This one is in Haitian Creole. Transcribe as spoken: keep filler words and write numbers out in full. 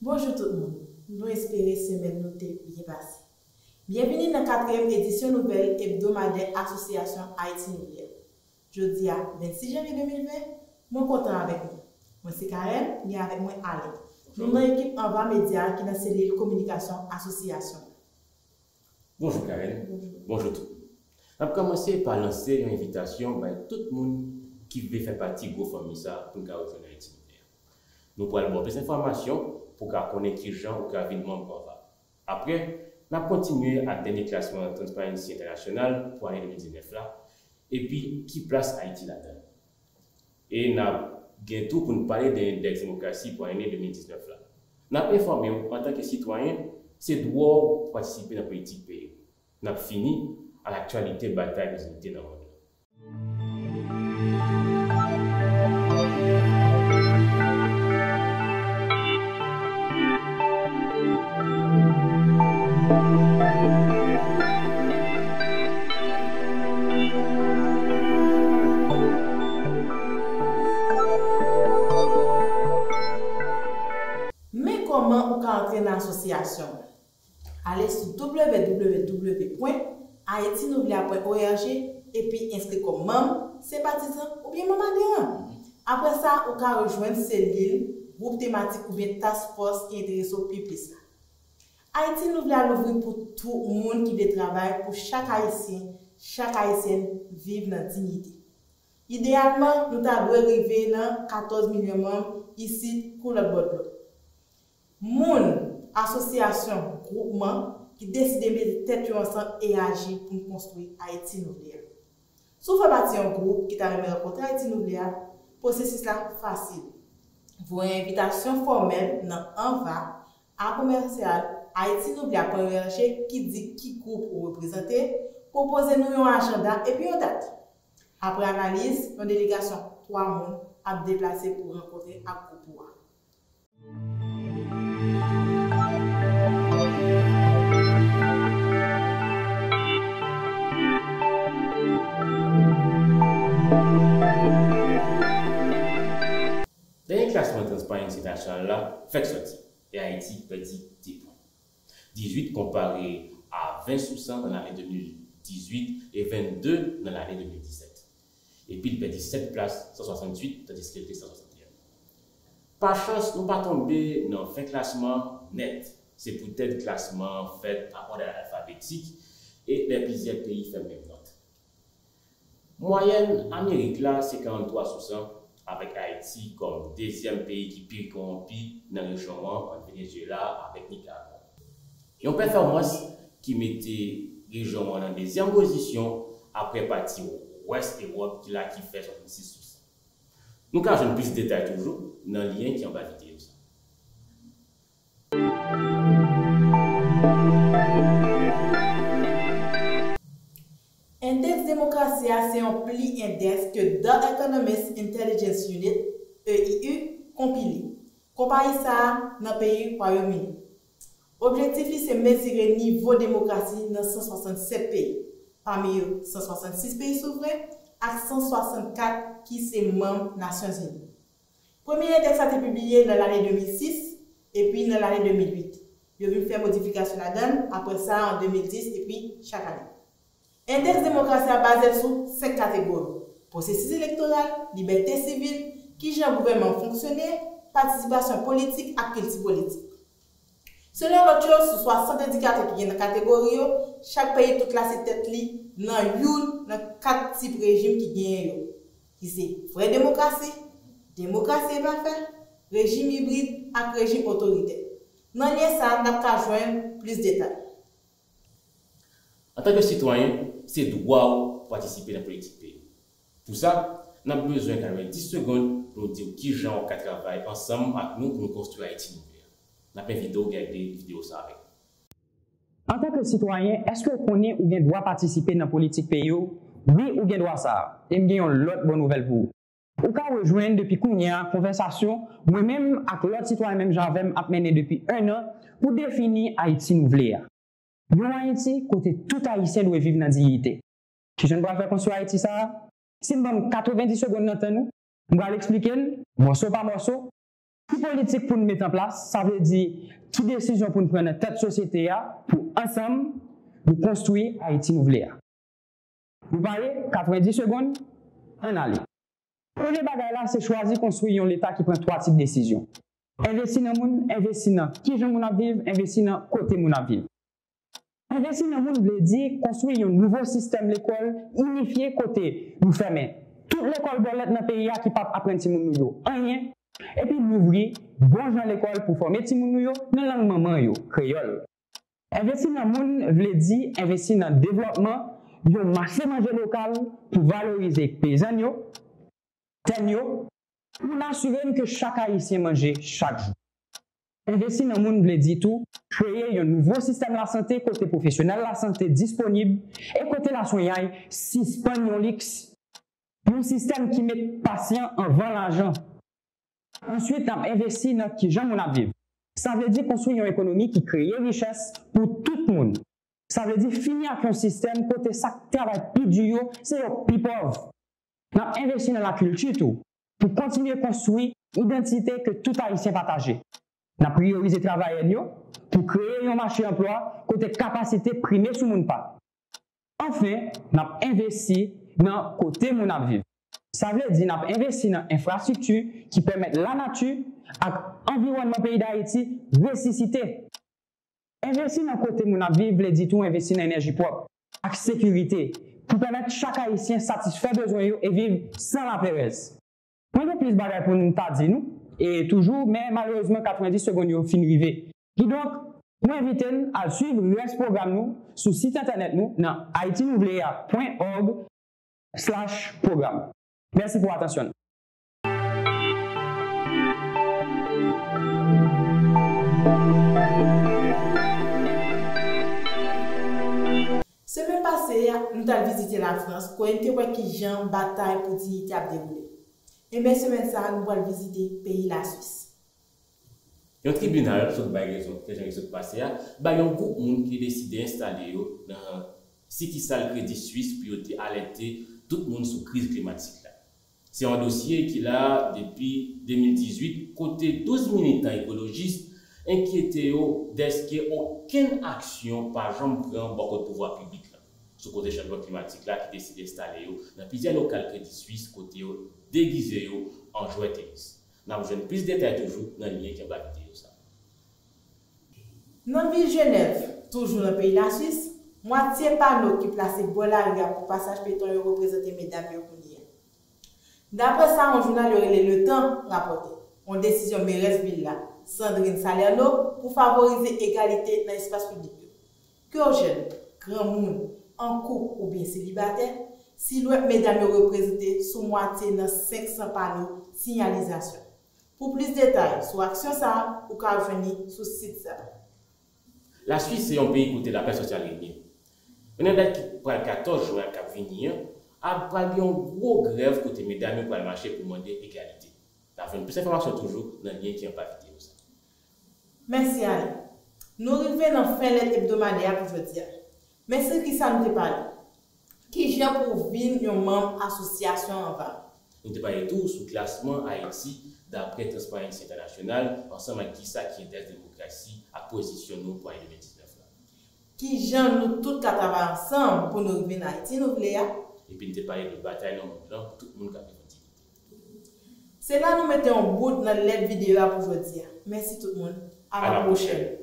Bonjou tout moun, nou espere semèn nou te byen pase. Byenvini nan katriyèm edisyon nouvèl ebdomadè Asosyasyon Ayiti Nouvle a. Jodi a, vennsis janvye de mil ven, mwen kontan avèk nou. Mwen se Karen, li avèk mwen Alen. Nou nan ekip Anva Medya ki nan selil kominikasyon asosyasyon an. Bonjou Karen, bonjou tout moun. N ap kòmanse pa lanse yon envitasyon bay tout moun ki vle fè pati gwo fanmi sa pou n ka rejwenn Ayiti Nouvle a. Nou pral ba w plis enfòmasyon pou w ka konnen kijan ou ka vin manm Anva. Apre, n ap kontinye ak dènye klasman Transparency International pou ane de mil diznèf la, epi ki plas Ayiti ladan l. E n ap gen tou pou n pale de endèks demokrasi pou ane de mil diznèf la. N ap enfòme w, antanke sitwayen, se dwa w pou patisipe nan politik peyi w. N ap fini ak aktyalite batay pou diyite nan mond lan. Men kòman ou ka antre nan asosyasyon an. Ale sou www pwen ayiti nouvle a pwen org epi enskri kòm manm, senpatizan oubyen manm aderan. Apre sa, ou ka rejwenn selil, gwoup tematik oubyen task force ki enterese w pi plis la. Ayiti Nouvle a louvri pou tout moun ki vle travay pou chak Ayisyen, chak Ayisyèn viv nan diyite. Ideyalman, nou ta dwe rive nan katòz milyon manm isit kou lòt bò dlo. Moun, asosyasyon, gwoupman ki deside mete tèt yo ansanm e aji pou n konstwi Ayiti Nouvle a. Si w fè pati yon gwoup ki ta renmen rankontre Ayiti Nouvle a, pwosesis la fasil. Voye yon envitasyon fòmèl nan anva a komèsyal ayiti nouvle a pwen org ki di ki gwoup ou reprezante, pwopoze nou yon ajanda epi yon dat. Apre analiz, yon delegasyon twa moun ap deplase pou rankontre ak gwoup ou a. Dènye klasman Transparency International la fèk sòti, e Ayiti pèdi de pwen. Dizuit konpare a ven sou san nan lane de mil dizuit e vennde nan lane de mil disèt. Epi l pèdi sèt plas, san swasanntuit, tandiske l te san swasanntuit. Pa chans, nou pa tonbe nan fen klasman an nèt. Se poutèt klasman an fèt pa òd alfabetik e lè plizyè peyi fè menm nòt. Mwayèn Amerik la se karanntwa sou san, avèk Ayiti kòm dezyèm peyi ki pi kowonpi nan rejyon an, ant Venezuela avèk Nikaragwa. Yon pèfòmans ki mete rejyon an nan dezyèm pozisyon apre pati Wès Ewòp ki la ki fè swasannsis sou san. Nou ka jwenn plis detay toujou nan lyen ki anba videyo sa. Endèks demokrasi a se yon pli endèks ke The Economist Intelligence Unit, E I U, konpile. Konpayi sa a nan peyi Wayòm Ini. Objektif li se mezire nivo demokrasi nan san swasannsèt peyi, pami yo san swasannsis peyi souvren ak san swasannkat ki se manm Nasyonzini. Premye endèks la te pibliye nan lane de mil sis epi nan lane de mil uit. Yo vin fè modifikasyon ladan l apre sa an de mil dis epi chak ane. Endèks demokrasi a baze l sou senk kategori: pwosesis elektoral, libète sivil, kijan gouvènman an fonksyone, patisipasyon politik ak kilti politik. Selon lòt yo, sou swasant endikatè ki gen nan kategori yo, chak peyi tou klase tèt li nan youn nan kat tip rejim ki genyen yo, ki se vrè demokrasi, demokrasi enpafè, rejim ibrid ak rejim otoritè. Nan lyen sa a, n ap ka jwenn plis detay. Antanke sitwayen, se dwa w pou patisipe nan politik peyi w. Pou sa, n ap bezwen kare dis segonn pou nou di w kijan w ka travay ansanm ak nou pou nou konstwi Ayiti nouvle a. N ap envite w gade videyo sa avèk nou. Antanke sitwayen, èske w konnen ou gen dwa patisipe nan politik peyi w? Wi, ou gen dwa sa a. E m gen yon lòt bon nouvèl pou ou. Ou ka rejwenn depi kounye a konvèsasyon mwen menm ak lòt sitwayen menm jan avè m ap mennen depi en an pou defini Ayiti nou vle a. Yon Ayiti kote tout Ayisyen dwe viv nan diyite. Kijan n pral fè konstwi Ayiti sa a? Si n ban m katrevenndis segonn nan tan nou, m pral eksplike n, mòso pa mòso, Ki politik pou n met an plas, sa vle di ki desizyon pou n pran nan tèt sosyete a pou ansanm nou konstwi Ayiti nou vle a. Nou pare? Katrevenndis segonn, ann ale. Premye bagay la, se chwazi konstwi yon Leta ki pran twa tip desizyon. Envesti nan moun, envesti nan kijan moun ap viv, envesti nan kote moun ap viv. Envesti nan moun vle di konstwi yon nouvo sistèm lekòl inifye kote nou fèmen tout lekòl bòlèt nan peyi a ki p ap aprann timoun nou yo anyen, epi louvri bon jan lekòl pou fòme timoun nou yo nan lang manman yo, kreyòl. Envesti nan moun vle di envesti nan devlòpman yon mache manje lokal pou valorize peyizàn yo, tè n yo, pou n asire n ke chak Ayisyen manje chak jou. Envesti nan moun vle di tou kreye yon nouvo sistèm lasante kote pwofesyonèl lasante disponib e kote laswenyay sispann yon liks, yon sistèm ki met pasyan anvan lajan. Answit, n ap envesti nan kijan moun ap viv. Sa vle di konstwi yon ekonomi ki kreye richès pou tout moun. Sa vle di fini ak yon sistèm kote sa k travay pi di yo se yo k pi pòv. N ap envesti nan lakilti tou pou kontinye konstwi idantite ke tout Ayisyen pataje. N ap priyorize travayè n yo pou kreye yon mache anplwa kote kapasite prime sou moun pa. Anfen, n ap envesti nan kote moun ap viv. Sa vle di n ap envesti nan enfrastrikti ki pèmèt lanati ak anviwònman peyi Dayiti resisite. Envesti nan kote moun ap viv vle di tou envesti nan enèji pwòp ak sekirite pou pèmèt chak Ayisyen satisfè bezwen yo e viv san laperèz. Mwen gen plis bagay pou m ta di nou, e toujou, men malerezman katrevenndis segonn yo fin rive. Kidonk, mwen envite n al swiv rès pwogram nou sou sit entènèt nou nan haitinouvlea pwen org slash program. Mèsi pou atansyon nou. Semèn pase a, nou t al vizite Lafrans, kote n te wè kijan batay pou diyite ap dewoule. Enben, semèn sa a, nou pral vizite peyi Laswis. Yon tribinal sot bay rezon, te jan li sot pase a, bay yon gwoup moun ki deside enstale yo nan sikisal Credit Suisse pou yo te alète tout moun sou kriz klimatik la. Se yon dosye ki la depi de mil dizuit, kote douz militan ekolojis enkyete yo dèske okenn aksyon pa janm pran bò kot pouvwa piblik la sou koze chanjman klimatik la ki deside enstale yo nan plizyè lokal Credit Suisse kote yo degize yo an jwè tenis. N ap jwenn plis detay toujou nan lyen ki anba videyo sa. Nan vil Jenèv, toujou nan peyi Laswis, mwatye pano ki plase bò lari a pou pasaj pyeton yo reprezante medam yo kounye a. Daprè sa yon jounal yo rele Le Temps rapòte, yon desizyon merès vil la, Sandrine Salerno, pou favorize egalite nan espas piblik yo. Ke w jèn, granmoun, an koup oubyen selibatè, silwèt medam yo reprezante sou mwatye nan senk san pano siyalizasyon. Pou plis detay sou aksyon sa a, ou ka jwenn li sou sit sa a. Laswis se yon peyi kote lapè sosyal renye. Men nan dat ki pral katòz jen k ap vini an, ap pral gen yon gwo grèv kote medam yo pral mache pou mande egalite. N ap jwenn plis enfòmasyon toujou nan lyen ki anba videyo sa. Mèsi Ale. Nou rive nan fen lèt ebdomadè a pou jodi a. Men sou kisa nou te pale? Kijan pou w vin yon manm asosyasyon an va? Nou te pale tou sou klasman Ayiti daprè Transparency International ansanm ak kisa ki endèks demokrasi ak pozisyon nou pou ane de mil diznèf la. Kijan nou tout ka travay ansanm pou nou rive nan Ayiti nou vle a? Epi n te pale de batay nan mond lan pou tout moun ka viv an diyite. Se la nou mete yon bout nan lèt videyo a pou jodi a. Mèsi tout moun. A la pwochèn.